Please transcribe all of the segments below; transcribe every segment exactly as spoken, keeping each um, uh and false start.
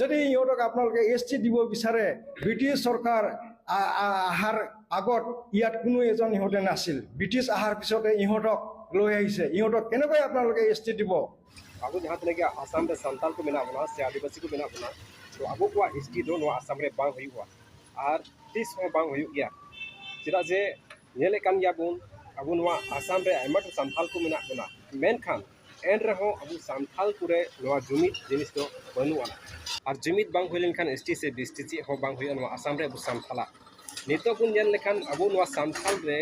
যদি ইহঁতক আপোনালোকে এছ টি দিব বিচাৰে, ব্ৰিটিছ চৰকাৰ আ- আ- অহাৰ আগত ইয়াত কোনো এজন ইহঁতে নাছিল। ব্ৰিটিছ অহাৰ পিছতে ইহঁতক লৈ আহিছে। ইহঁতক কেনেকৈ আপোনালোকে এছ টি দিব? ᱟᱵᱚ ᱡᱟᱦᱟᱸ ᱛᱤᱱᱟᱹᱜ ᱜᱮ ᱟᱥᱟᱢ ᱨᱮ ᱥᱟᱱᱛᱟᱲ ᱠᱚ ᱢᱮᱱᱟᱜ ᱵᱚᱱᱟ ᱥᱮ ᱟᱹᱫᱤᱵᱟᱹᱥᱤ ᱠᱚ ᱢᱮᱱᱟᱜ ᱵᱚᱱᱟ, ᱛᱚ ᱟᱵᱚ ᱠᱚᱣᱟᱜ ᱮᱥ ᱴᱤ ᱫᱚ ᱱᱚᱣᱟ ᱟᱥᱟᱢ ᱨᱮ ᱵᱟᱝ ᱦᱩᱭᱩᱜᱼᱟ ᱟᱨ ᱛᱤᱥ ᱦᱚᱸ ᱵᱟᱝ ᱦᱩᱭᱩᱜ ᱜᱮᱭᱟ᱾ ᱪᱮᱫᱟᱜ ᱡᱮ ᱧᱮᱞᱮᱫ ᱠᱟᱱ ᱜᱮᱭᱟ ᱵᱚᱱ, ᱟᱵᱚ ᱱᱚᱣᱟ ᱟᱥᱟᱢ ᱨᱮ ᱟᱭᱢᱟ ᱰᱷᱮᱨ ᱥᱟᱱᱛᱟᱲ ᱠᱚ ᱢᱮᱱᱟᱜ ᱵᱚᱱᱟ, ᱢᱮᱱᱠᱷᱟᱱ ᱮᱱ ᱨᱮᱦᱚᱸ ᱟᱵᱚ ᱥᱟᱱᱛᱟᱲ ᱠᱚᱨᱮ ᱱᱚᱣᱟ ᱡᱩᱢᱤᱫ ᱡᱤᱱᱤᱥ ᱫᱚ ᱵᱟᱹᱱᱩᱜ ᱟᱱᱟ᱾ ᱟᱨ ᱡᱩᱢᱤᱫ ᱵᱟᱝ ᱦᱩᱭ ᱞᱮᱱᱠᱷᱟᱱ ᱮᱥ ᱴᱤ ᱥᱮ ᱵᱤ ᱮᱥ ᱴᱤ ᱪᱮᱫ ᱦᱚᱸ ᱵᱟᱝ ᱦᱩᱭᱩᱜᱼᱟ ᱱᱚᱣᱟ ᱟᱥᱟᱢ ᱨᱮ ᱟᱵᱚ ᱥᱟᱱᱛᱟᱲᱟᱜ᱾ ᱱᱤᱛᱚᱜ ᱵᱚᱱ ᱧᱮᱞ ᱞᱮᱠᱷᱟᱱ ᱟᱵᱚ ᱱᱚᱣᱟ ᱥᱟᱱᱛᱟᱲ ᱨᱮ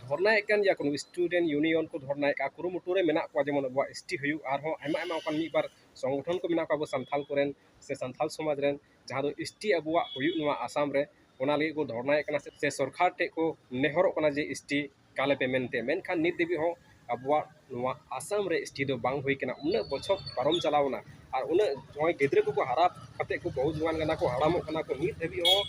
ᱫᱷᱚᱨᱱᱟᱭᱮᱫ ᱠᱟᱱ ᱜᱮᱭᱟ ᱠᱚ, ᱥᱴᱩᱰᱮᱱᱴ ᱭᱩᱱᱤᱭᱚᱱ ᱠᱚ ᱫᱷᱚᱨᱱᱟᱭᱮᱫ ᱠᱟᱱ, ᱠᱩᱨᱩᱢᱩᱴᱩ ᱨᱮ ᱢᱮᱱᱟᱜ ᱠᱚᱣᱟ ᱡᱮᱢᱚᱱ ᱟᱵᱚᱣᱟᱜ ᱮᱥ ᱴᱤ ᱦᱩᱭᱩᱜ᱾ ᱟᱨᱦᱚᱸ ᱟᱭᱢᱟ ᱟᱭᱢᱟ ᱚᱱᱠᱟᱱ ᱢᱤᱫ ᱵᱟᱨ ᱥᱚᱝᱜᱚᱴᱷᱚᱱ ᱠᱚ ᱢᱮᱱᱟᱜ ᱠᱚᱣᱟ ᱟᱵᱚ ᱥᱟᱱᱛᱟᱲ ᱠᱚᱨᱮᱱ ᱥᱮ ᱥᱟᱱᱛᱟᱲ ᱥᱚᱢᱟᱡᱽ ᱨᱮᱱ, ᱡᱟᱦᱟᱸ ᱫᱚ ᱮᱥ ᱴᱤ ᱟᱵᱚᱣᱟᱜ ᱦᱩᱭᱩᱜ ᱱᱚᱣᱟ ᱟᱥᱟᱢ ᱨᱮ, ᱚᱱᱟ ᱞᱟᱹᱜᱤᱫ ᱠᱚ ᱫᱷᱚᱨᱱᱟᱭᱮᱫ ᱠᱟᱱᱟ ᱥᱮ, ᱥᱮ ᱥᱚᱨᱠᱟᱨ ᱴᱷᱮᱱ ᱠᱚ ᱱᱮᱦᱚᱨᱚᱜ ᱠᱟᱱᱟ ᱡᱮ ᱮᱥ ᱴᱤ ᱠᱟᱞᱮ ᱯᱮ ᱢᱮᱱᱛᱮ᱾ ᱢᱮᱱᱠᱷᱟᱱ ᱱᱤᱛ ᱫᱷᱟᱹᱵᱤᱡ ᱦᱚᱸ ᱟᱵᱚᱣᱟᱜ ᱱᱚᱣᱟ ᱟᱥᱟᱢ ᱨᱮ ᱮᱥ ᱴᱤ ᱫᱚ ᱵᱟᱝ ᱦᱩᱭ ᱠᱟᱱᱟ᱾ ᱩᱱᱟᱹᱜ ᱵᱚᱪᱷᱚᱨ ᱯᱟᱨᱚᱢ ᱪᱟᱞᱟᱣ ᱮᱱᱟ, ᱟᱨ ᱩᱱᱟᱹᱜ ᱱᱚᱜᱼᱚᱭ ᱜᱤᱫᱽᱨᱟᱹ ᱠᱚᱠᱚ ᱦᱟᱨᱟ ᱠᱟᱛᱮ ᱠᱚ ᱵᱟᱹᱦᱩ ᱡᱩᱣᱟᱹᱱ ᱠᱟᱱᱟ ᱠᱚ, ᱦᱟᱲᱟᱢᱚᱜ ᱠᱟᱱᱟ ᱠᱚ, ᱱᱤᱛ ᱫᱷᱟᱹᱵᱤᱡ ᱦᱚᱸ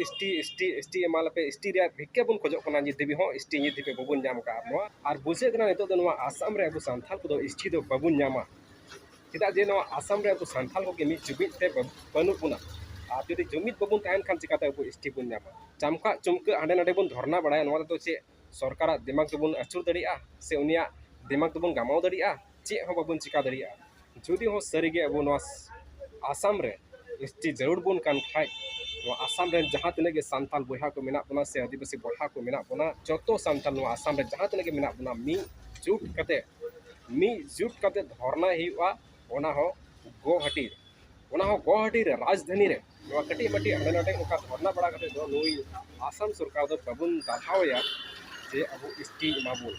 S T, S T, S T ᱮᱢᱟ ᱞᱮᱯᱮ, ᱮᱥ ᱴᱤ ᱨᱮᱭᱟᱜ ᱵᱷᱤᱠᱠᱟ ᱵᱚᱱ ᱠᱷᱚᱡᱚᱜ ᱠᱟᱱᱟ, ᱱᱤᱛ ᱫᱷᱟᱹᱵᱤᱡ ᱦᱚᱸ ᱮᱥ ᱴᱤ ᱱᱤᱛ ᱫᱷᱟᱹᱵᱤᱡ ᱵᱟᱵᱚᱱ ᱧᱟᱢ ᱟᱠᱟᱫᱼᱟ᱾ ᱱᱚᱣᱟ ᱟᱨ ᱵᱩᱡᱷᱟᱹᱜ ᱠᱟᱱᱟ ᱱᱤᱛᱚᱜ ᱫᱚ ᱱᱚᱣᱟ ᱟᱥᱟᱢ ᱨᱮ ᱟᱵᱚ ᱥᱟᱱᱛᱟᱲ ᱠᱚᱫᱚ ᱮᱥ ᱴᱤ ᱫᱚ ᱵᱟᱵᱚᱱ ᱧᱟᱢᱟ᱾ ᱪᱮᱫᱟᱜ ᱡᱮ ᱱᱚᱣᱟ ᱟᱥᱟᱢ ᱨᱮ ᱟᱵᱚ ᱥᱟᱱᱛᱟᱲ ᱠᱚᱜᱮ ᱢᱤᱫ ᱡᱩᱢᱤᱫ ᱛᱮ ᱵᱟ- ᱵᱟᱹᱱᱩᱜ ᱵᱚᱱᱟ᱾ ᱟᱨ ᱡᱩᱫᱤ ᱡᱩᱢᱤᱫ ᱵᱟᱵᱚᱱ ᱛᱟᱦᱮᱱ ᱠᱷᱟᱱ ᱪᱤᱠᱟᱛᱮ ᱟᱵᱚ ᱮᱥ ᱴᱤ ᱵᱚᱱ ᱧᱟᱢᱟ? ᱪᱟᱢᱠᱟᱜ ᱪᱩᱢᱠᱟᱹᱜ ᱦᱟᱸᱰᱮ ᱱᱟᱰᱮ ᱵᱚᱱ ᱫᱷᱚᱨᱱᱟ ᱵᱟᱲᱟᱭᱟ, ᱱᱚᱣᱟ ᱫᱚ ᱪᱮᱫ ᱥᱚᱨᱠᱟᱨᱟᱜ ᱫᱤᱢᱟᱜᱽ ᱫᱚᱵᱚᱱ ᱟᱹᱪᱩᱨ ᱫᱟᱲᱮᱭᱟᱜᱼᱟ ᱥᱮ ᱩᱱᱤᱭᱟᱜ ᱫᱤᱢᱟᱜᱽ ᱫᱚᱵᱚᱱ ᱜᱟᱢᱟᱣ ᱫᱟᱲᱮᱭᱟᱜᱼᱟ? ᱪᱮᱫ ᱦᱚᱸ ᱵᱟᱵᱚᱱ ᱪᱤᱠᱟ ᱫᱟᱲᱮᱭᱟᱜᱼᱟ᱾ ᱡᱩᱫᱤ ᱦᱚᱸ ᱥᱟᱹᱨᱤᱜᱮ ᱟᱵᱚ ᱱᱚᱣᱟ ᱟᱥᱟᱢ ᱨᱮ ᱮᱥ ᱴᱤ ᱡᱟᱹᱨᱩᱲ ᱵᱚᱱ ᱠᱟᱱ ᱠᱷᱟᱡ, ᱱᱚᱣᱟ ᱟᱥᱟᱢ ᱨᱮᱱ ᱡᱟᱦᱟᱸ ᱛᱤᱱᱟᱹᱜ ᱜᱮ ᱥᱟᱱᱛᱟᱲ ᱵᱚᱭᱦᱟ ᱠᱚ ᱢᱮᱱᱟᱜ ᱵᱚᱱᱟ ᱥᱮ ᱟᱹᱫᱤᱵᱟᱹᱥᱤ ᱵᱚᱭᱦᱟ ᱠᱚ ᱢᱮᱱᱟᱜ ᱵᱚᱱᱟ, ᱡᱚᱛᱚ ᱥᱟᱱᱛᱟᱲ ᱱᱚᱣᱟ ᱟᱥᱟᱢ ᱨᱮ ᱡᱟᱦᱟᱸ ᱛᱤᱱᱟᱹᱜ ᱜᱮ ᱢᱮᱱᱟᱜ ᱵᱚᱱᱟ, ᱢᱤᱫ ᱡᱩᱴ ᱠᱟᱛᱮ, ᱢᱤᱫ ᱡᱩᱴ ᱠᱟᱛᱮ ᱫᱷᱚᱨᱱᱟ ᱦᱩᱭᱩᱜᱼᱟ᱾ ᱚᱱᱟ ᱦᱚᱸ ᱜᱚᱦᱟᱴᱤ ᱨᱮ, ᱚᱱᱟ ᱦᱚᱸ ᱜᱚᱦᱟᱴᱤ ᱨᱮ, ᱨᱟᱡᱽᱫᱷᱟᱱᱤ ᱨᱮ᱾ ᱱᱚᱣᱟ ᱠᱟᱹᱴᱤᱡ ᱢᱟᱹᱴᱤᱡ ᱦᱟᱸᱰᱮ ᱱᱟᱰᱮ ᱚᱱᱠᱟ ᱫᱷᱚᱨᱱᱟ ᱵᱟᱲᱟ ᱠᱟᱛᱮ ᱫᱚ ᱱᱩᱭ ᱟᱥᱟᱢ ᱥᱚᱨᱠᱟᱨ ᱫᱚ ᱵᱟᱵᱚᱱ ᱫᱟᱲᱦᱟᱣ ᱮᱭᱟ ᱡᱮ ᱟᱵᱚ ᱮᱥ ᱴᱤ ᱮᱢᱟ ᱵᱚᱱ᱾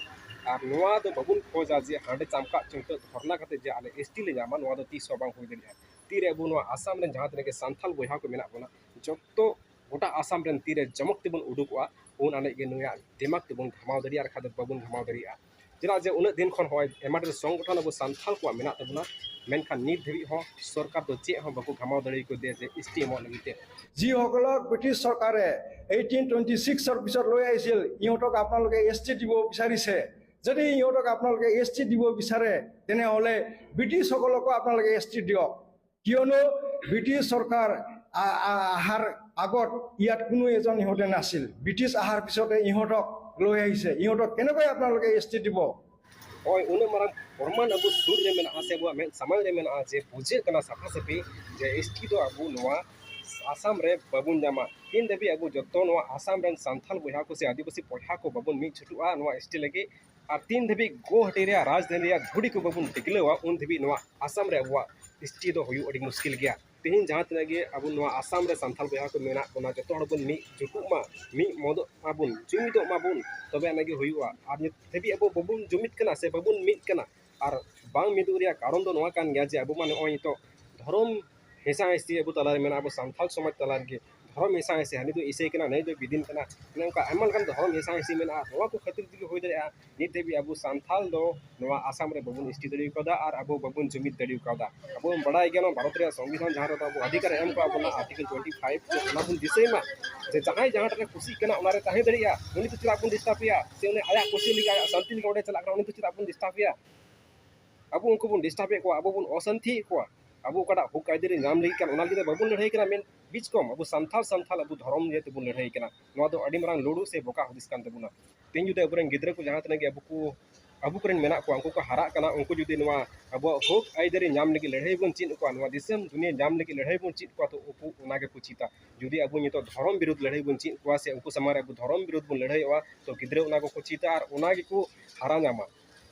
ᱟᱨ ᱱᱚᱣᱟ ᱫᱚ ᱵᱟᱵᱚᱱ ᱠᱷᱚᱡᱟ ᱡᱮ ᱦᱟᱸᱰᱮ ᱪᱟᱢᱠᱟᱜ ᱪᱩᱢᱠᱟᱹᱜ ᱫᱷᱚᱨᱱᱟ ᱠᱟᱛᱮ ᱡᱮ ᱟᱞᱮ ᱮᱥ ᱴᱤ ᱞᱮ ᱧᱟᱢᱟ, ᱱᱚᱣᱟ ᱫᱚ ᱛᱤᱥ ᱦᱚᱸ ᱵᱟᱝ ᱦᱩᱭ ᱫᱟᱲᱮᱭᱟᱜᱼᱟ᱾ ᱛᱤᱨᱮ ᱟᱵᱚ ᱱᱚᱣᱟ ᱟᱥᱟᱢ ᱨᱮᱱ ᱡᱟᱦᱟᱸ ᱛᱤᱱᱟᱹᱜ ᱜᱮ ᱥᱟᱱᱛᱟᱲ ᱵᱚᱭᱦᱟ ᱠᱚ ᱢᱮᱱᱟᱜ ᱵᱚᱱᱟ, ᱡᱚᱛᱚ ᱜᱚᱴᱟ ᱟᱥᱟᱢ ᱨᱮᱱ ᱛᱤᱨᱮ ᱡᱚᱢᱚᱠ ᱛᱮᱵᱚᱱ ᱩᱰᱩᱠᱚᱜᱼᱟ, ᱩᱱ ᱟᱱᱮᱡ ᱜᱮ ᱱᱩᱭᱟᱜ ᱫᱤᱢᱟᱜᱽ ᱛᱮᱵᱚᱱ ᱜᱷᱟᱢᱟᱣ ᱫᱟᱲᱮᱭᱟᱜᱼᱟ, ᱟᱨ ᱵᱟᱠᱷᱟᱡ ᱫᱚ ᱵᱟᱵᱚᱱ ᱜᱷᱟᱢᱟᱣ ᱫᱟᱲᱮᱭᱟᱜᱼᱟ᱾ ᱪᱮᱫᱟᱜ ᱡᱮ ᱩᱱᱟᱹᱜ ᱫᱤᱱ ᱠᱷᱚᱱ ᱦᱚᱸᱜᱼᱚᱭ ᱟᱭᱢᱟ ᱰᱷᱮᱨ ᱥᱚᱝᱜᱚᱴᱷᱚᱱ ᱟᱵᱚ ᱥᱟᱱᱛᱟᱲ ᱠᱚᱣᱟᱜ ᱢᱮᱱᱟᱜ ᱛᱟᱵᱚᱱᱟ, ᱢᱮᱱᱠᱷᱟᱱ ᱱᱤᱛ ᱫᱷᱟᱹᱵᱤᱡ ᱦᱚᱸ ᱥᱚᱨᱠᱟᱨ ᱫᱚ ᱪᱮᱫ ᱦᱚᱸ ᱵᱟᱠᱚ ᱜᱷᱟᱢᱟᱣ ᱫᱟᱲᱮᱭᱟᱠᱚ ᱫᱮᱭᱟ ᱡᱮ ᱮᱥ ᱴᱤ ᱮᱢᱚᱜ ᱞᱟᱹᱜᱤᱫ ᱛᱮ᱾ যিসকলক ব্ৰিটিছ চৰকাৰে এইটিন টুৱেণ্টি ছিক্সৰ পিছত লৈ আহিছিল, ইহঁতক আপোনালোকে এছ টি দিব বিচাৰিছে। যদি ইহঁতক আপোনালোকে এছ টি দিব বিচাৰে, তেনেহ'লে ব্ৰিটিছসকলকো আপোনালোকে এছ টি দিয়ক। কিয়নো ব্ৰিটিছ চৰকাৰ আ- আ- অহাৰ আগত ইয়াত কোনো এজন ইহঁতে নাছিল। ব্ৰিটিছ অহাৰ পিছতে ইহঁতক লৈ আহিছে। ইহঁতক কেনেকৈ আপোনালোকে এছ টি দিব? ᱱᱚᱜᱼᱚᱭ ᱩᱱᱟᱹᱜ ᱢᱟᱨᱟᱝ ᱯᱨᱚᱢᱟᱱ ᱟᱵᱚ ᱥᱩᱨ ᱨᱮ ᱢᱮᱱᱟᱜᱼᱟ ᱥᱮ ᱟᱵᱚᱣᱟᱜ ᱢᱮᱫ ᱥᱟᱢᱟᱝ ᱨᱮ ᱢᱮᱱᱟᱜᱼᱟ ᱡᱮ ᱵᱩᱡᱷᱟᱹᱜ ᱠᱟᱱᱟ ᱥᱟᱯᱷᱟ ᱥᱟᱹᱯᱷᱤ ᱡᱮ ᱮᱥ ᱴᱤ ᱫᱚ ᱟᱵᱚ ᱱᱚᱣᱟ ᱟᱥᱟᱢ ᱨᱮ ᱵᱟᱵᱚᱱ ᱧᱟᱢᱟ᱾ ᱛᱤᱱ ᱫᱷᱟᱹᱵᱤᱡ ᱟᱵᱚ ᱡᱚᱛᱚ ᱱᱚᱣᱟ ᱟᱥᱟᱢ ᱨᱮᱱ ᱥᱟᱱᱛᱟᱞ ᱵᱚᱭᱦᱟ ᱠᱚ ᱥᱮ ᱟᱹᱫᱤᱵᱟᱹᱥᱤ ᱵᱚᱭᱦᱟ ᱠᱚ ᱵᱟᱵᱚᱱ ᱢᱤᱫ ᱪᱷᱩᱴᱩᱜᱼᱟ ᱱᱚᱣᱟ ᱮᱥ ᱴᱤ ᱞᱟᱹᱜᱤᱫ, ᱟᱨ ᱛᱤᱱ ᱫᱷᱟᱹᱵᱤᱡ ᱜᱳᱦᱟᱴᱤ ᱨᱮᱭᱟᱜ ᱨᱟᱡᱽᱫᱷᱟᱱᱤ ᱨᱮᱭᱟᱜ ᱫᱷᱩᱲᱤ ᱠᱚ ᱵᱟᱵᱚᱱ ᱴᱤᱠᱞᱟᱹᱣᱟ, ᱩᱱ ᱫᱷᱟᱹᱵᱤᱡ ᱱᱚᱣᱟ ᱟᱥᱟᱢ ᱨᱮ ᱟᱵᱚᱣᱟᱜ ᱮᱥ ᱴᱤ ᱫᱚ ᱦᱩᱭᱩᱜ ᱟᱹᱰᱤ ᱢᱩᱥᱠᱤᱞ ᱜᱮᱭᱟ᱾ ᱛᱮᱦᱮᱧ ᱡᱟᱦᱟᱸ ᱛᱤᱱᱟᱹᱜ ᱜᱮ ᱟᱵᱚ ᱱᱚᱣᱟ ᱟᱥᱟᱢ ᱨᱮ ᱥᱟᱱᱛᱟᱲ ᱵᱚᱭᱦᱟ ᱠᱚ ᱢᱮᱱᱟᱜ ᱵᱚᱱᱟ, ᱡᱚᱛᱚ ᱦᱚᱲ ᱵᱚᱱ ᱢᱤᱫ ᱡᱩᱴᱩᱜ ᱢᱟ, ᱢᱤᱫ ᱢᱚᱫᱚᱜ ᱢᱟᱵᱚᱱ, ᱡᱩᱢᱤᱫᱚᱜ ᱢᱟᱵᱚᱱ, ᱛᱚᱵᱮ ᱟᱱᱟᱜ ᱜᱮ ᱦᱩᱭᱩᱜᱼᱟ᱾ ᱟᱨ ᱱᱤᱛ ᱫᱷᱟᱹᱵᱤᱡ ᱟᱵᱚ ᱵᱟᱵᱚᱱ ᱡᱩᱢᱤᱫ ᱠᱟᱱᱟ ᱥᱮ ᱵᱟᱵᱚᱱ ᱢᱤᱫ ᱠᱟᱱᱟ, ᱟᱨ ᱵᱟᱝ ᱢᱤᱫᱚᱜ ᱨᱮᱭᱟᱜ ᱠᱟᱨᱚᱱ ᱫᱚ ᱱᱚᱣᱟ ᱠᱟᱱ ᱜᱮᱭᱟ ᱡᱮ ᱟᱵᱚ ᱢᱟ ᱱᱚᱜᱼᱚᱭ ᱱᱤᱛᱚᱜ ᱫᱷᱚᱨᱚᱢ ᱦᱮᱸᱥᱟ ᱦᱮᱸᱥᱤ ᱟᱵᱚ ᱛᱟᱞᱟᱨᱮ ᱢᱮᱱᱟᱜᱼᱟ, ᱟᱵᱚ ᱥᱟᱱᱛᱟᱲ ᱥᱚᱢᱟᱡᱽ ᱛᱟᱞᱟ ᱨᱮᱜᱮ ᱫᱷᱚᱨᱚᱢ ᱦᱮᱸᱥᱟ ᱦᱮᱸᱥᱤ, ᱦᱟᱹᱱᱤ ᱫᱚ ᱤᱥᱟᱹᱭ ᱠᱟᱱᱟ, ᱱᱟᱹᱭ ᱫᱚ ᱵᱤᱫᱤᱱ ᱠᱟᱱᱟ, ᱚᱱᱮ ᱚᱱᱠᱟ ᱟᱭᱢᱟ ᱞᱮᱠᱟᱱ ᱫᱷᱚᱨᱚᱢ ᱦᱮᱸᱥᱟ ᱦᱮᱸᱥᱤ ᱢᱮᱱᱟᱜᱼᱟ᱾ ᱱᱚᱣᱟ ᱠᱚ ᱠᱷᱟᱹᱛᱤᱨ ᱛᱮᱜᱮ ᱦᱩᱭ ᱫᱟᱲᱮᱭᱟᱜᱼᱟ ᱱᱤᱛ ᱫᱷᱟᱹᱵᱤᱡ ᱟᱵᱚ ᱥᱟᱱᱛᱟᱲ ᱫᱚ ᱱᱚᱣᱟ ᱟᱥᱟᱢ ᱨᱮ ᱵᱟᱵᱚᱱ ᱮᱥ ᱴᱤ ᱫᱟᱲᱮ ᱠᱟᱣᱫᱟ ᱟᱨ ᱟᱵᱚ ᱵᱟᱵᱚᱱ ᱡᱩᱢᱤᱫ ᱫᱟᱲᱮ ᱠᱟᱣᱫᱟ᱾ ᱟᱵᱚ ᱵᱚᱱ ᱵᱟᱲᱟᱭ ᱜᱮᱭᱟ ᱱᱚᱣᱟ ᱵᱷᱟᱨᱚᱛ ᱨᱮᱭᱟᱜ ᱥᱚᱝᱵᱤᱫᱷᱟᱱ ᱡᱟᱦᱟᱸ ᱨᱮᱫᱚ ᱟᱵᱚ ᱚᱫᱷᱤᱠᱟᱨ ᱮ ᱮᱢ ᱠᱟᱜ ᱵᱚᱱᱟ, ᱟᱨᱴᱤᱠᱮᱞ ᱴᱩᱭᱮᱱᱴᱤ ᱯᱷᱟᱭᱤᱵᱷ, ᱚᱱᱟ ᱵᱚᱱ ᱫᱤᱥᱟᱹᱭ ᱢᱟ ᱡᱮ ᱡᱟᱦᱟᱸᱭ ᱡᱟᱦᱟᱸ ᱴᱟᱜ ᱨᱮ ᱠᱩᱥᱤᱜ ᱠᱟᱱᱟ ᱚᱱᱟ ᱨᱮ ᱛᱟᱦᱮᱸ ᱫᱟᱲᱮᱭᱟᱜᱼᱟ᱾ ᱩᱱᱤ ᱫᱚ ᱪᱮᱫᱟᱜ ᱵᱚᱱ ᱰᱤᱥᱴᱟᱵᱮᱭᱟ? ᱥᱮ ᱩᱱᱤ ᱟᱭᱟᱜ ᱠᱩᱥᱤ ᱞᱮᱠᱟ ᱟᱭᱟᱜ ᱥᱟᱱᱛᱤ ᱞᱮᱠᱟ ᱚᱸᱰᱮ ᱪᱟᱞᱟᱜ ᱠᱟᱱᱟ, ᱩᱱᱤ ᱫᱚ ᱪᱮᱫᱟᱜ ᱵᱚᱱ ᱰᱤᱥᱴᱟᱵᱮᱭᱟ? ᱟᱵᱚ ᱩᱱᱠᱩ ᱵᱚᱱ ᱰᱤᱥᱴᱟᱵᱮᱫ ᱠᱚᱣᱟ, ᱟᱵᱚ ᱵᱚᱱ ᱚᱥᱟᱱᱛᱤᱭᱮᱫ ᱠᱚᱣᱟ᱾ ᱟᱵᱚ ᱚᱠᱟᱴᱟᱜ ᱦᱚᱠ ᱟᱹᱭᱫᱟᱹᱨᱤ ᱧᱟᱢ ᱞᱟᱹᱜᱤᱫ ᱠᱟᱱ ᱚᱱᱟ ᱞᱟᱹᱜᱤᱫ ᱫᱚ ᱵᱟᱵᱚᱱ ᱞᱟᱹᱲᱦᱟᱹᱭ ᱠᱟᱱᱟ᱾ ᱢᱮᱱ ᱵᱤᱪ ᱠᱚᱢ ᱟᱵᱚ ᱥᱟᱱᱛᱟᱲ ᱥᱟᱱᱛᱟᱲ ᱟᱵᱚ ᱫᱷᱚᱨᱚᱢ ᱤᱭᱟᱹ ᱛᱮᱵᱚᱱ ᱞᱟᱹᱲᱦᱟᱹᱭ ᱠᱟᱱᱟ᱾ ᱱᱚᱣᱟ ᱫᱚ ᱟᱹᱰᱤ ᱢᱟᱨᱟᱝ ᱞᱩᱲᱩ ᱥᱮ ᱵᱚᱠᱟ ᱦᱩᱫᱤᱥ ᱠᱟᱱ ᱛᱟᱵᱚᱱᱟ᱾ ᱛᱮᱦᱮᱧ ᱡᱩᱫᱤ ᱟᱵᱚᱨᱮᱱ ᱜᱤᱫᱽᱨᱟᱹ ᱠᱚ ᱡᱟᱦᱟᱸ ᱛᱤᱱᱟᱹᱜ ᱜᱮ ᱟᱵᱚ ᱠᱚ ᱟᱵᱚ ᱠᱚᱨᱮᱱ ᱢᱮᱱᱟᱜ ᱠᱚᱣᱟ, ᱩᱱᱠᱩ ᱠᱚ ᱦᱟᱨᱟᱜ ᱠᱟᱱᱟ, ᱩᱱᱠᱩ ᱡᱩᱫᱤ ᱱᱚᱣᱟ ᱟᱵᱚᱣᱟᱜ ᱦᱚᱠ ᱟᱹᱭᱫᱟᱹᱨᱤ ᱧᱟᱢ ᱞᱟᱹᱜᱤᱫ ᱞᱟᱹᱲᱦᱟᱹᱭ ᱵᱚᱱ ᱪᱮᱫ ᱟᱠᱚᱣᱟ, ᱱᱚᱣᱟ ᱫᱤᱥᱚᱢ ᱫᱩᱱᱤᱭᱟᱹ ᱧᱟᱢ ᱞᱟᱹᱜᱤᱫ ᱞᱟᱹᱲᱦᱟᱹᱭ ᱵᱚᱱ ᱪᱮᱫ ᱟᱠᱚᱣᱟ, ᱛᱚ ᱩᱱᱠᱩ ᱚᱱᱟ ᱜᱮᱠᱚ ᱪᱮᱫᱟ᱾ ᱡᱩᱫᱤ ᱟᱵᱚ ᱱᱤᱛᱚᱜ ᱫᱷᱚᱨᱚᱢ ᱵᱤᱨᱩᱫᱷ ᱞᱟᱹᱲᱦᱟᱹᱭ ᱵᱚᱱ ᱪᱮᱫ ᱟᱠᱚᱣᱟ ᱥᱮ ᱩᱱᱠᱩ ᱥᱟᱢᱟᱝ ᱨᱮ ᱟᱵᱚ ᱫᱷᱚᱨᱚᱢ ᱵᱤᱨᱩᱫᱷ ᱵᱚᱱ ᱞᱟᱹᱲᱦᱟᱹᱭᱚᱜᱼᱟ, ᱛᱚ ᱜᱤᱫᱽᱨᱟᱹ ᱚᱱᱟ ᱠᱚᱠᱚ ᱪᱮᱫᱟ ᱟᱨ ᱚᱱᱟ ᱜᱮᱠᱚ ᱦᱟᱨᱟ ᱧᱟᱢᱟ᱾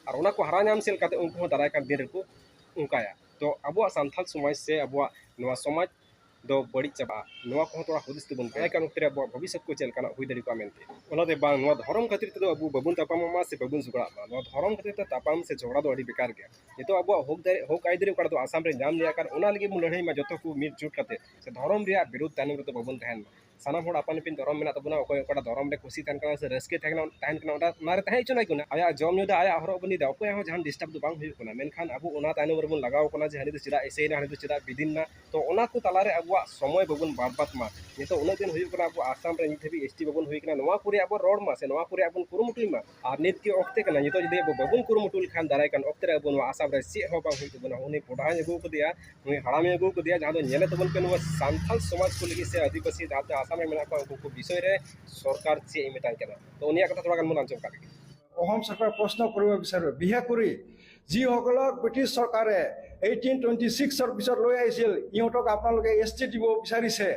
ᱟᱨ ᱚᱱᱟ ᱠᱚ ᱦᱟᱨᱟ ᱧᱟᱢ ᱥᱮᱫ ᱞᱮᱠᱟᱛᱮ ᱩᱱᱠᱩ ᱦᱚᱸ ᱫᱟᱨᱟᱭ ᱠᱟᱱ ᱫᱤᱱ ᱨᱮᱠᱚ ᱚᱱᱠᱟᱭᱟ᱾ ᱛᱚ ᱟᱵᱚᱣᱟᱜ ᱥᱟᱱᱛᱟᱲ ᱥᱚᱢᱟᱡᱽ ᱥᱮ ᱟᱵᱚᱣᱟᱜ ᱱᱚᱣᱟ ᱥᱚᱢᱟᱡᱽ ᱫᱚ ᱵᱟᱹᱲᱤᱡ ᱪᱟᱵᱟᱜᱼᱟ᱾ ᱱᱚᱣᱟ ᱠᱚᱦᱚᱸ ᱛᱷᱚᱲᱟ ᱦᱩᱫᱤᱥ ᱛᱮᱵᱚᱱ ᱫᱚᱦᱚᱭᱟ᱾ ᱫᱟᱨᱟᱭ ᱠᱟᱱ ᱚᱠᱛᱮ ᱨᱮ ᱟᱵᱚᱣᱟᱜ ᱵᱷᱚᱵᱤᱥᱥᱚᱛ ᱠᱚ ᱪᱮᱫ ᱞᱮᱠᱟᱱᱟᱜ ᱦᱩᱭ ᱫᱟᱲᱮ ᱠᱚᱜᱼᱟ ᱢᱮᱱᱛᱮ᱾ ᱚᱱᱟᱛᱮ ᱵᱟᱝ, ᱱᱚᱣᱟ ᱫᱷᱚᱨᱚᱢ ᱠᱷᱟᱹᱛᱤᱨ ᱛᱮᱫᱚ ᱟᱵᱚ ᱵᱟᱵᱚᱱ ᱛᱟᱯᱟᱢᱚᱜ ᱢᱟ ᱥᱮ ᱵᱟᱵᱚᱱ ᱡᱷᱚᱜᱽᱲᱟᱜ ᱢᱟ᱾ ᱱᱚᱣᱟ ᱫᱷᱚᱨᱚᱢ ᱠᱷᱟᱹᱛᱤᱨ ᱛᱮ ᱛᱟᱯᱟᱢ ᱥᱮ ᱡᱷᱚᱜᱽᱲᱟ ᱫᱚ ᱟᱹᱰᱤ ᱵᱮᱠᱟᱨ ᱜᱮᱭᱟ᱾ ᱱᱤᱛᱚᱜ ᱟᱵᱚᱣᱟᱜ ᱦᱚᱠ ᱫᱟᱲᱮ, ᱦᱚᱠ ᱟᱹᱭᱫᱟᱹᱨᱤ ᱚᱠᱟᱴᱟᱜ ᱫᱚ ᱟᱥᱟᱢ ᱨᱮ ᱧᱟᱢ ᱞᱮᱭᱟ ᱠᱟᱱ, ᱚᱱᱟ ᱞᱟᱹᱜᱤᱫ ᱵᱚᱱ ᱞᱟᱹᱲᱦᱟᱹᱭ ᱢᱟ ᱡᱚᱛᱚ ᱠᱚ ᱢᱤᱫ ᱡᱩᱴ ᱠᱟᱛᱮ, ᱥᱮ ᱫᱷᱚᱨᱚᱢ ᱨᱮᱭᱟᱜ ᱵᱤᱨᱩᱫᱷ ᱛᱟᱭᱱᱚᱢ ᱨᱮᱫᱚ ᱵᱟᱵᱚᱱ ᱛᱟᱦᱮᱱ ᱢᱟ᱾ ᱥᱟᱱᱟᱢ ᱦᱚᱲ ᱟᱯᱟᱱ ᱟᱹᱯᱤᱱ ᱫᱷᱚᱨᱚᱢ ᱢᱮᱱᱟᱜ ᱛᱟᱵᱚᱱᱟ᱾ ᱚᱠᱚᱭ ᱚᱠᱟᱴᱟᱜ ᱫᱷᱚᱨᱚᱢ ᱨᱮ ᱠᱩᱥᱤ ᱛᱟᱦᱮᱱ ᱠᱟᱱᱟ ᱥᱮ ᱨᱟᱹᱥᱠᱟᱹ ᱛᱟᱦᱮᱱ ᱠᱟᱱᱟ, ᱛᱟᱦᱮᱱ ᱠᱟᱱᱟ, ᱚᱱᱟ, ᱚᱱᱟ ᱨᱮ ᱛᱟᱦᱮᱸ ᱦᱚᱪᱚᱱᱟᱭ ᱠᱟᱱᱟ᱾ ᱟᱭᱟᱜ ᱡᱚᱢ ᱧᱩ ᱫᱚ, ᱟᱭᱟᱜ ᱦᱚᱨᱚᱜ ᱵᱟᱸᱫᱮ ᱫᱚ, ᱚᱠᱚᱭᱟᱜ ᱦᱚᱸ ᱡᱟᱦᱟᱱ disturb ᱫᱚ ᱵᱟᱝ ᱦᱩᱭᱩᱜ ᱠᱟᱱᱟ᱾ ᱢᱮᱱᱠᱷᱟᱱ ᱟᱵᱚ ᱚᱱᱟ ᱛᱟᱭᱱᱚᱢ ᱨᱮᱵᱚᱱ ᱞᱟᱜᱟᱣ ᱠᱟᱱᱟ ᱡᱮ ᱦᱟᱹᱱᱤ ᱫᱚ ᱪᱮᱫᱟᱜ ᱮᱥᱮᱭᱮᱱᱟ, ᱦᱟᱹᱱᱤ ᱫᱚ ᱪᱮᱫᱟᱜ ᱵᱤᱫᱤᱱ ᱱᱟ᱾ ᱛᱚ ᱚᱱᱟ ᱠᱚ ᱛᱟᱞᱟᱨᱮ ᱟᱵᱚᱣᱟᱜ ᱥᱚᱢᱚᱭ ᱵᱟᱵᱚᱱ ᱵᱟᱨᱵᱟᱫ ᱢᱟ᱾ ᱱᱤᱛᱚᱜ ᱩᱱᱟᱹᱜ ᱫᱤᱱ ᱦᱩᱭᱩᱜ ᱠᱟᱱᱟ ᱟᱵᱚ ᱟᱥᱟᱢ ᱨᱮ ᱱᱤᱛ ᱫᱷᱟᱹᱵᱤᱡ ST ᱵᱟᱵᱚᱱ ᱦᱩᱭ ᱠᱟᱱᱟ, ᱱᱚᱣᱟ ᱠᱚ ᱨᱮᱭᱟᱜ ᱵᱚᱱ ᱨᱚᱲ ᱢᱟ ᱥᱮ ᱱᱚᱣᱟ ᱠᱚ ᱨᱮᱭᱟᱜ ᱵᱚᱱ ᱠᱩᱨᱩᱢᱩᱴᱩᱭ ᱢᱟ᱾ ᱟᱨ ᱱᱤᱛ ᱜᱮ ᱚᱠᱛᱮ ᱠᱟᱱᱟ, ᱱᱤᱛᱚᱜ ᱡᱩᱫᱤ ᱟᱵᱚ ᱵᱟᱵᱚᱱ ᱠᱩᱨᱩᱢᱩᱴᱩ ᱞᱮᱠᱷᱟᱱ ᱫᱟᱨᱟᱭ ᱠᱟᱱ ᱚᱠᱛᱮ ᱨᱮ ᱟᱵᱚ ᱱᱚᱣᱟ ᱟᱥᱟᱢ ᱨᱮ ᱪᱮᱫ ᱦᱚᱸ ᱵᱟᱝ ᱦᱩᱭᱩᱜ ᱛᱟᱵᱚᱱᱟ᱾ ᱩᱱᱤ ᱵᱚᱰᱟᱭ ᱟᱹᱜᱩ ᱠᱟᱫᱮᱭᱟ, ᱱᱩᱭ ᱦᱟᱲᱟᱢᱮ ᱟᱹᱜᱩ ᱠᱟᱫᱮᱭᱟ, ᱡᱟᱦᱟᱸ ᱫᱚ ᱧᱮᱞᱮᱫ ᱛᱟᱵᱚᱱ ᱯᱮ ᱱᱚᱣᱟ ᱥᱟᱱᱛᱟᱞ ᱥᱚᱢᱟᱡᱽ ᱠᱚ ᱞᱟᱹᱜᱤᱫ ᱥᱮ ᱟᱹᱫᱤᱵᱟᱹᱥᱤ ᱡᱟᱦᱟᱸ ᱛᱤᱱᱟᱹᱜ ᱟᱥᱟᱢ ᱨᱮ ᱢᱮᱱᱟᱜ ᱠᱚᱣᱟ ᱩᱱᱠᱩ ᱠᱚ ᱵᱤᱥᱚᱭ ᱨᱮ ᱥᱚᱨᱠᱟর ᱪᱮᱫ ᱮ ᱢᱮᱛᱟᱭ ᱠᱟᱱᱟ᱾ ᱛᱚ ᱩᱱᱤᱭᱟᱜ ᱠᱟᱛᱷᱟ ᱛᱷᱚᱲᱟ ᱜᱟᱱ ᱵᱚᱱ ᱟᱸᱡᱚᱢ ᱠᱟᱜ ᱞᱮᱜᱮ᱾ অসম চৰকাৰে প্ৰশ্ন কৰিব বিচাৰে, বিশেষ কৰি যিসকলক ব্ৰিটিছ চৰকাৰে এইটিন টুৱেণ্টি ছিক্সৰ পিছত লৈ আহিছিল, ইহঁতক আপোনালোকে এছ টি দিব বিচাৰিছে।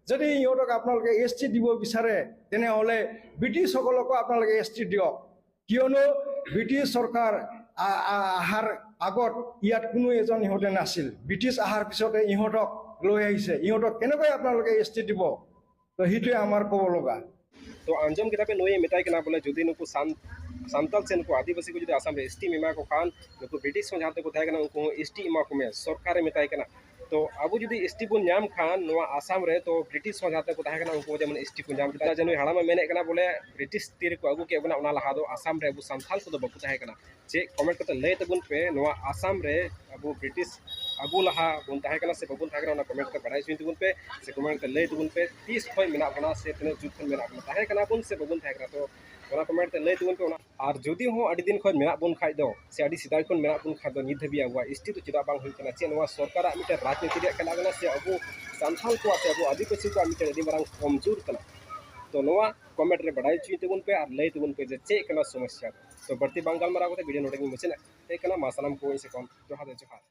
যদি ইহঁতক আপোনালোকে এছ টি দিব বিচাৰে, তেনেহ'লে ব্ৰিটিছসকলকো আপোনালোকে এছ টি দিয়ক। কিয়নো ব্ৰিটিছ চৰকাৰ আ-, আ-, অহাৰ আগত ইয়াত কোনো এজন ইহঁতে নাছিল। ব্ৰিটিছ অহাৰ পিছতে ইহঁতক লৈ আহিছে। ইহঁতক কেনেকৈ আপোনালোকে এছ টি দিব? ᱛᱚ ᱦᱤᱴᱩᱭ ᱟᱢᱟᱨ ᱠᱚ ᱵᱚᱞᱚᱜᱟ᱾ ᱛᱚ ᱟᱸᱡᱚᱢ ᱠᱮᱫᱟ ᱯᱮ, ᱱᱩᱭᱮ ᱢᱮᱛᱟᱭ ᱠᱟᱱᱟ ᱵᱚᱞᱮ ᱡᱩᱫᱤ ᱱᱩᱠᱩ ᱥᱟᱱ-, ᱥᱟᱱᱛᱟᱞ ᱥᱮ ᱱᱩᱠᱩ ᱟᱹᱫᱤᱵᱟᱹᱥᱤ ᱠᱚ ᱡᱩᱫᱤ ᱟᱥᱟᱢ ᱨᱮ ST ᱮᱢᱟ ᱠᱚ ᱠᱷᱟᱱ, ᱱᱩᱠᱩ ᱵᱨᱤᱴᱤᱥ ᱦᱚᱸ ᱡᱟᱦᱟᱸ ᱛᱮᱠᱚ ᱛᱟᱦᱮᱸ ᱠᱟᱱᱟ ᱩᱱᱠᱩ ᱦᱚᱸ ST ᱮᱢᱟ ᱠᱚ ᱢᱮ, ᱥᱚᱨᱠᱟᱨᱮ ᱢᱮᱛᱟᱭ ᱠᱟᱱᱟ᱾ ᱛᱚ ᱟᱵᱚ ᱡᱩᱫᱤ ST ᱵᱚᱱ ᱧᱟᱢ ᱠᱷᱟᱱ ᱱᱚᱣᱟ ᱟᱥᱟᱢ ᱨᱮ, ᱛᱚ ᱵᱨᱤᱴᱤᱥ ᱦᱚᱸ ᱡᱟᱦᱟᱸ ᱛᱮᱠᱚ ᱛᱟᱦᱮᱸ ᱠᱟᱱᱟ ᱩᱱᱠᱩ ᱦᱚᱸ ᱡᱮᱢᱚᱱ ST ᱠᱚ ᱧᱟᱢ ᱠᱮᱫᱟ᱾ ᱡᱮ ᱱᱩᱭ ᱦᱟᱲᱟᱢᱮ ᱢᱮᱱᱮᱫ ᱠᱟᱱᱟ ᱵᱚᱞᱮ ᱵᱨᱤᱴᱤᱥ ᱛᱤ ᱨᱮᱠᱚ ᱟᱹᱜᱩ ᱠᱮᱫ ᱵᱚᱱᱟ, ᱚᱱᱟ ᱞᱟᱦᱟ ᱫᱚ ᱟᱥᱟᱢ ᱨᱮ ᱟᱵᱚ ᱥᱟᱱᱛᱟᱞ ᱠᱚᱫᱚ ᱵᱟᱠᱚ ᱛᱟᱦᱮᱸ ᱠᱟᱱᱟ᱾ ᱪᱮᱫ comment ᱠᱟᱛᱮ ᱞᱟᱹᱭ ᱛᱟᱵᱚᱱ ᱯᱮ, ᱱᱚᱣᱟ ᱟᱥᱟᱢ ᱨᱮ ᱟᱵᱚ ᱵᱨᱤᱴᱤᱥ ᱟᱵᱚ ᱞᱟᱦᱟ ᱵᱚᱱ ᱛᱟᱦᱮᱸ ᱠᱟᱱᱟ ᱥᱮ ᱵᱟᱵᱚᱱ ᱛᱟᱦᱮᱸ ᱠᱟᱱᱟ, ᱚᱱᱟ comment ᱠᱟᱛᱮ ᱵᱟᱲᱟᱭ ᱦᱚᱪᱚᱧ ᱛᱟᱵᱚᱱ ᱯᱮ, ᱥᱮ comment ᱠᱟᱛᱮ ᱞᱟᱹᱭ ᱛᱟᱵᱚᱱ ᱯᱮ ᱛᱤᱥ ᱠᱷᱚᱱ ᱢᱮᱱᱟᱜ ᱵᱚᱱᱟ ᱥᱮ ᱛᱤᱱᱟᱹᱜ ᱡᱩᱜᱽ ᱠᱷᱚᱱ ᱢᱮᱱᱟᱜ ᱵᱚᱱᱟ, ᱛᱟᱦᱮᱸ ᱠᱟᱱᱟ ᱵᱚᱱ ᱥᱮ ᱵᱟᱵᱚᱱ ᱛᱟᱦᱮᱸ ᱠᱟᱱᱟ᱾ ᱛᱚ ᱚᱱᱟ comment ᱠᱟᱛᱮ ᱞᱟᱹᱭ ᱛᱟᱵᱚᱱ ᱯᱮ᱾ ᱚᱱᱟ ᱟᱨ ᱡᱩᱫᱤ ᱦᱚᱸ ᱟᱹᱰᱤ ᱫᱤᱱ ᱠᱷᱚᱱ ᱢᱮᱱᱟᱜ ᱵᱚᱱ ᱠᱷᱟᱡ ᱫᱚ ᱥᱮ ᱟᱹᱰᱤ ᱥᱮᱫᱟᱭ ᱠᱷᱚᱱ ᱢᱮᱱᱟᱜ ᱵᱚᱱ ᱠᱷᱟᱡ ᱫᱚ, ᱱᱤᱛ ᱫᱷᱟᱹᱵᱤᱡ ᱟᱵᱚᱣᱟᱜ ST ᱫᱚ ᱪᱮᱫᱟᱜ ᱵᱟᱝ ᱦᱩᱭ ᱠᱟᱱᱟ? ᱪᱮᱫ ᱱᱚᱣᱟ ᱥᱚᱨᱠᱟᱨᱟᱜ ᱢᱤᱫᱴᱮᱱ ᱨᱟᱡᱽᱱᱤᱛᱤ ᱨᱮᱭᱟᱜ ᱠᱷᱮᱞᱟ ᱠᱟᱱᱟ ᱥᱮ ᱟᱵᱚ ᱥᱟᱱᱛᱟᱞ ᱠᱚᱣᱟᱜ ᱥᱮ ᱟᱵᱚ ᱟᱹᱫᱤᱵᱟᱹᱥᱤ ᱠᱚᱣᱟᱜ ᱢᱤᱫᱴᱮᱱ ᱟᱹᱰᱤ ᱢᱟᱨᱟᱝ ᱠᱚᱢᱡᱳᱨ ᱠᱟᱱᱟ? ᱛᱚ ᱱᱚᱣᱟ comment ᱨᱮ ᱵᱟᱲᱟᱭ ᱦᱚᱪᱚᱧ ᱛᱟᱵᱚᱱ ᱯᱮ ᱟᱨ ᱞᱟᱹᱭ ᱛᱟᱵᱚᱱ ᱯᱮ ᱡᱮ ᱪᱮᱫ ᱠᱟᱱᱟ ᱥᱚᱢᱚᱥᱥᱟ ᱫᱚ᱾ ᱛᱚ ᱵᱟᱹᱲᱛᱤ ᱵᱟᱝ ᱜᱟᱞᱢᱟᱨᱟᱣ ᱠᱟᱛᱮ video ᱱᱚᱰᱮ ᱜᱤᱧ ᱢᱩᱪᱟᱹᱫ ᱮᱫ ᱠᱟᱱᱟ᱾ ᱢᱟ ᱥᱟᱱᱟᱢ ᱠᱚ ᱤᱧ ᱥᱮᱫ ᱠᱷᱚᱱ ᱡᱚᱦᱟᱨ ᱫᱚ ᱡᱚᱦᱟᱨ᱾